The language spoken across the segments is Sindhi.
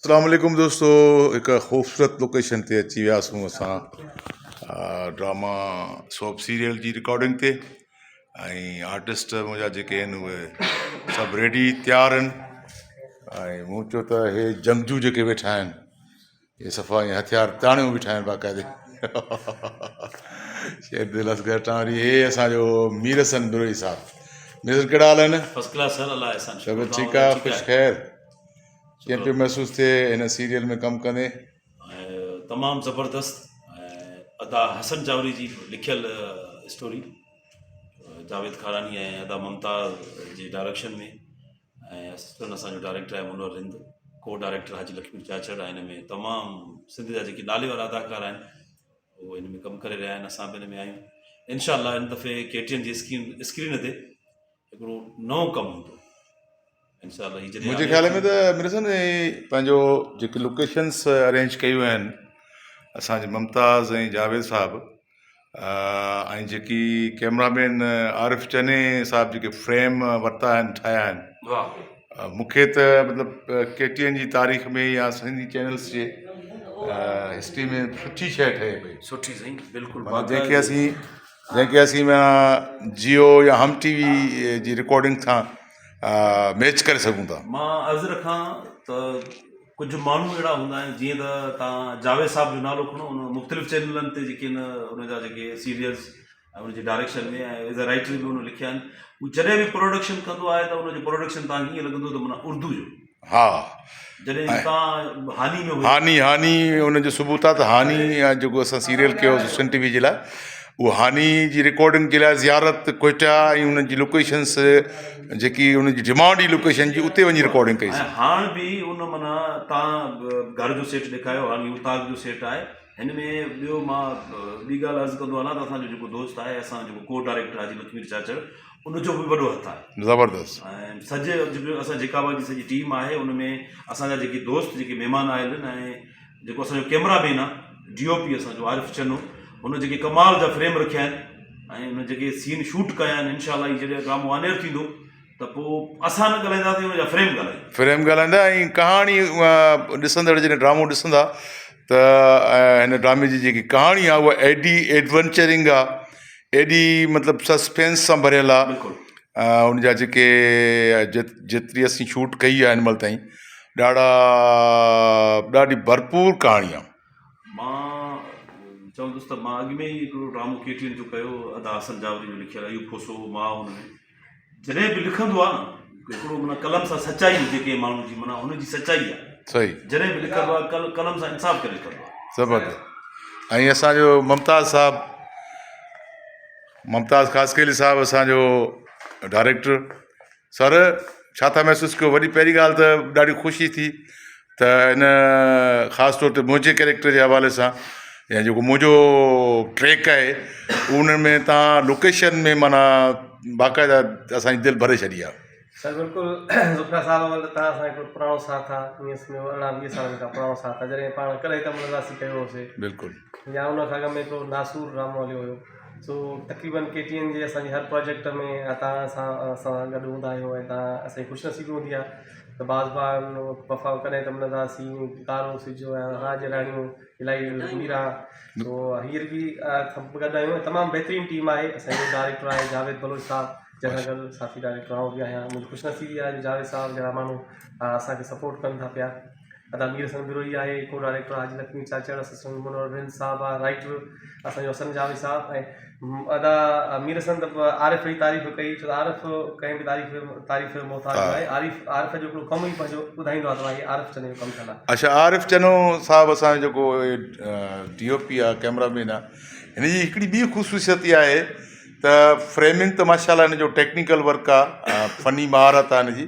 اسلام عليڪم دوستو هڪ خوبصورت لوڪيشن تي اچي وياسون اسان ڊراما سوپ سيريل جي رڪارڊنگ تي ۽ آرٽسٽ منهنجا جيڪي آهن اهي سڀ ريڊي تيار آهن ۽ مون چيو ته هي جنگجو جيڪي ويٺا آهن اهي صفا ائين هٿيار تاڻيو بيٺا آهن باقاعدي شير دل اصغر ٽانوري هي اسانجو مير حسن بروهي صاحب مير حسن ڪهڙا حال آهن فرسٽ ڪلاس سر الله احسان طبيعت ٺيڪ آهي خوش خير ڪيئن پيو محسوس ٿئي هن سيريل ۾ ڪم ڪندي؟ تمام زبردست ۽ ادا حسن چاوري جي لکيل اسٽوري جاويد خاراني ۽ ادا ممتاز جي ڊائريڪشن ۾ ۽ اسسٽنٽ اسان جو ڊائريڪٽر آهي منور رند ڪو ڊائريڪٽر حاجي لکمير چاچڙ ۽ هن ۾ تمام سنڌ جا جيڪي نالي وارا اداڪار آهن اهي هن ۾ ڪم ڪري رهيا آهن اسان به هن ۾ آهيون انشاء الله هن دفعي ڪي ٽي اين جي اسڪرين اسڪرين تي هڪڙو نئون ڪم هوندو انشاء الله هي جڏهن منهنجي خيال ۾ ته مرزن هي پنهنجو جيڪي لوڪيشنس ارينج ڪيون آهن اسانجي ممتاز ۽ جاويد صاحب ۽ جيڪي ڪيمرا مين عارف چني صاحب جيڪي فريم ورتا آهن ٺاهيا آهن واهه مونکي ته مطلب ڪي ٽي اين جي تاريخ ۾ يا سنڌي چينلس جي هسٽري ۾ سٺي شيء ٺهي پئي سٺي سائين بلڪل جنهن کي اسين جنهن کي اسين جيو يا هم ٽي وي جي رڪارڊنگ سان ميچ ڪري سگهون ٿا. مان عرض رکان ته ڪجهه ماڻهو اهڙا هوندا آهن جيئن ته توهان جاويد صاحب جو نالو کڻو ان مختلف چينلن تي جيڪي آهن ان جا جيڪي سيريلز ۽ ان جي ڊائريڪشن ۾ ۽ ايز اي رائٽر به ان لکيا آهن هو جڏهن به پروڊڪشن ڪندو آهي ته ان جو پروڊڪشن توهان کي ائين لڳندو ته معنيٰ اردو جو ها جڏهن تان هاني ۾ هئي هاني هاني ان جو ثبوت آ ته هاني جيڪو اسان سيريل ڪيو هو سن ٽي وي جي لاء اهو هاني جي رڪارڊنگ جي لاء زيارت ڪوئٽا ۽ ان جي لوڪيشنس جيڪي ان جي ڊمانڊ هئي لوڪيشن جي اتي وڃي رڪارڊنگ ڪئي ۽ هاڻ به ان معنيٰ تان گهر جو سيٽ ڏيکايو هاڻ هي اوطاق جو سيٽ آهي هن ۾ ٻيو مان ٻي ڳالهه عرض ڪندو هلان ته اسان جو جيڪو دوست آهي اسان جو جيڪو ڪو ڊائريڪٽر حاجي لکمير چاچڙ ان جو به وڏو هٿ آهي. زبردست. ۽ سڄي جيڪو اسان جيڪا به سڄي ٽيم آهي ان ۾ اسان جا جيڪي دوست جيڪي مهمان آيل آهن ۽ جيڪو اسان جو ڪيمرا مين آهي ڊي او پي اسان جو عارف چنو هن جيڪي ڪمال جا فريم رکيا آهن ۽ ان جيڪي سين شوٽ ڪيا آهن انشاء الله هي جڏهن ڊرامو آن ايئر ٿيندو ته پوء اسان نه ڳالهائينداسين ان جا فريم ڳالهائيندا. فريم ڳالهائيندا ۽ ڪهاڻي ڏسندڙ جڏهن ڊرامو ڏسندا ته هن ڊرامي جي جيڪي ڪهاڻي آهي اها ايڏي ايڊونچرنگ آهي ايڏي مطلب سسپينس سان ڀريل آهي ان جا جيڪي جيتري اسين شوٽ ڪئي آهي هن مهل تائين ڏاڍا ڏاڍي ڀرپور ڪهاڻي آهي. مان چوندس ته مان اڳ ۾ ئي هڪڙو ڊرامو ڪي ٽي اين جو ڪيو ادا حسن جاوري جو لکيل ايوب کوسو مان ان ۾ جڏهن به لکندو آ نه هڪڙو معنيٰ قلم سان سچائي هجي ڪنهن ماڻهو جي معنيٰ هن جي سچائي آ صحيح جڏهن به لکندو آ قلم سان انصاف ڪري لکندو آ. زبردست ۽ اسان جو ممتاز صاحب ممتاز خاصخيلي صاحب اسان جو ڊائريڪٽر سر ڇا ٿا محسوس ڪيو وڏي پهرين ڳالهه ته ڏاڍي خوشي ٿي ته ان خاص طور تي منهنجي ڪريڪٽر جي حوالي سان يا جيڪو منهنجو ٽريڪ آهي ان ۾ تان لوڪيشن ۾ معنيٰ باقاعده اسانجي دل ڀري ڇڏي آهي. سر بلڪل ذوالفقار صاحب اول ته توهان سان هڪڙو پراڻو ساٿ آ ائين سمجهو ارڙهن ويهه سالن کان پراڻو ساٿ آ جڏهن پاڻ ڪڏهن ته ملنداسين ڪيو هوسي بلڪل يا ان کان اڳ ۾ هڪڙو ناسور ڊرامو هليو هيو سو تقريبن ڪي ٽي اين جي اسان جي هر پروجيڪٽ ۾ توهان سان اسان گڏ هوندا آهيون ۽ توهان اسان جي خوش نصيبي هوندي آ ته بازبان وفا ڪڏهن ته ملنداسين تارو سج ۽ راڄ راڻيون الائي ميرا سو هينئر به سڀ گڏ آهيون تمام بهترين ٽيم آهي اسان جو ڊائريڪٽر آهي جاويد بلوچ صاحب جنهن سان گڏ ساٿي ڊائريڪٽر آئون به آهيان منهنجي خوش نصيبي آهي جو جاويد صاحب جهڙا ماڻهو اسان کي سپورٽ ڪن ٿا پيا ادا مير حسن بروهي آهي ڪو ڊائريڪٽر حاجي لکمي چاچڙ اسسٽنٽ منور رند صاحب آهي رائيٽر اسان جو حسن جاويد صاحب ۽ ادا مير حسن ته عارف جي تعريف ڪئي ڇو ته عارف ڪنهن به تعريف تعريف جو محتاج نه آهي عارف عارف جو هڪڙو ڪم ئي پنهنجو ٻڌائيندو آهي ته هي عارف چني جو ڪم ٿيل آهي. اڇا عارف چنو صاحب اسان جو جيڪو ڊي او پي آهي ڪئميرا مين آهي هن جي هڪڙي ٻي خصوصيت اها آهي ته فريمنگ ته ماشاء الله هن جو ٽيڪنيڪل ورڪ آهي فني مهارت آهي هن جي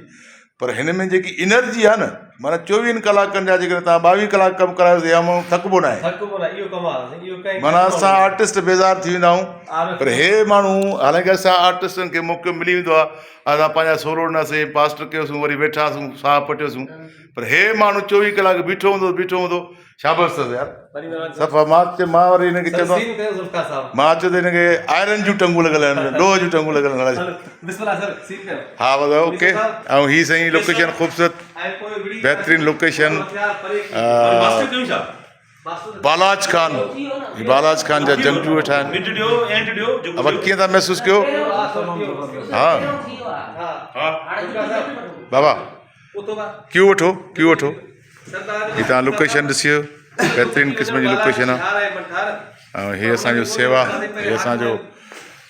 پر هن ۾ جيڪي انرجي آهي نه معنيٰ چوويهن ڪلاڪن جا جيڪڏهن توهان ٻاويهه ڪلاڪ ڪم ڪرايو ته اها ماڻهو ٿڪبو ناهي ٿڪبو ناهي اهو ڪمال آهي اهو ڪنهن معنيٰ اسان آرٽسٽ بيزار ٿي ويندا آهيون پر هي ماڻهو حالانڪه اسان آرٽسٽن کي موقعو ملي ويندو آهي اسان پنهنجا سولو ڏناسين پاسٽر ڪيوسون وري ويٺاسون ساهه پٽيوسون پر هي ماڻهو چوويهه ڪلاڪ بيٺو هوندو بيٺو هوندو شابس اٿس يار صفا مان چيو مان وري هن کي چوندو مان چيو ته هن کي آئرن جون ٽنگون لڳل آهن لوهه جون ٽنگون لڳل آهن ها بس اوڪي ۽ هي سائين لوڪيشن خوبصورت. بهترين لوڪيشن بالاچ خان هي بالاچ خان جا جنگجو ويٺا آهن ابا ڪيئن ٿا محسوس ڪيو ها بابا ڪيو وٺو ڪيو وٺو هي تان لوڪيشن ڏسيو بهترين قسم جي لوڪيشن آهي ۽ هي اسان جو سيوا هي اسان جو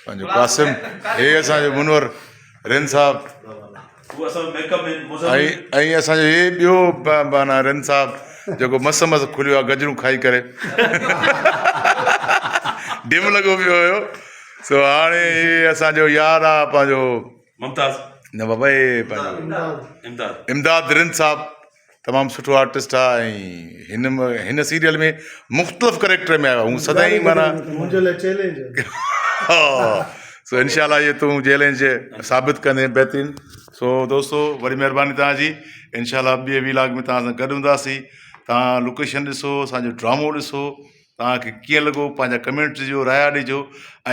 پنهنجو قاسم هي اسان جو منور رند صاحب ۽ ۽ اسان جو هي ٻيو معنيٰ رند صاحب جيڪو مس مس کليو آهي گجرون کائي ڪري ڊم لڳو پيو هيو سو هاڻي هي اسان جو يار آ پنهنجو ممتاز نه بابا هي پنهنجو امداد امداد رند صاحب تمام سٺو آرٽسٽ آ ۽ هن هن سيريل ۾ مختلف ڪريڪٽر ۾ آيو آ هو سدائين معنيٰ منهنجي لاء چئلينج ها سو انشاء الله اهي تون چئلينج ثابت ڪندين بهترين سو دوستو وڏي مهرباني توهان جي انشاء الله ٻئي ويلاگ ۾ توهان سان گڏ هونداسين توهان لوڪيشن ڏسو اسانجو ڊرامو ڏسو توهان کي ڪيئن لڳو پنهنجا ڪمينٽس ڏجو رايا ڏجو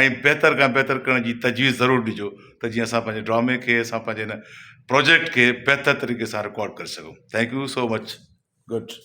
۽ بهتر کان بهتر ڪرڻ جي تجويز ضرور ڏجو ته جيئن اسان پنهنجي ڊرامي کي اسان پنهنجي هن پروجيڪٽ کي بهتر طريقي سان رڪارڊ ڪري سگهون thank you so much good.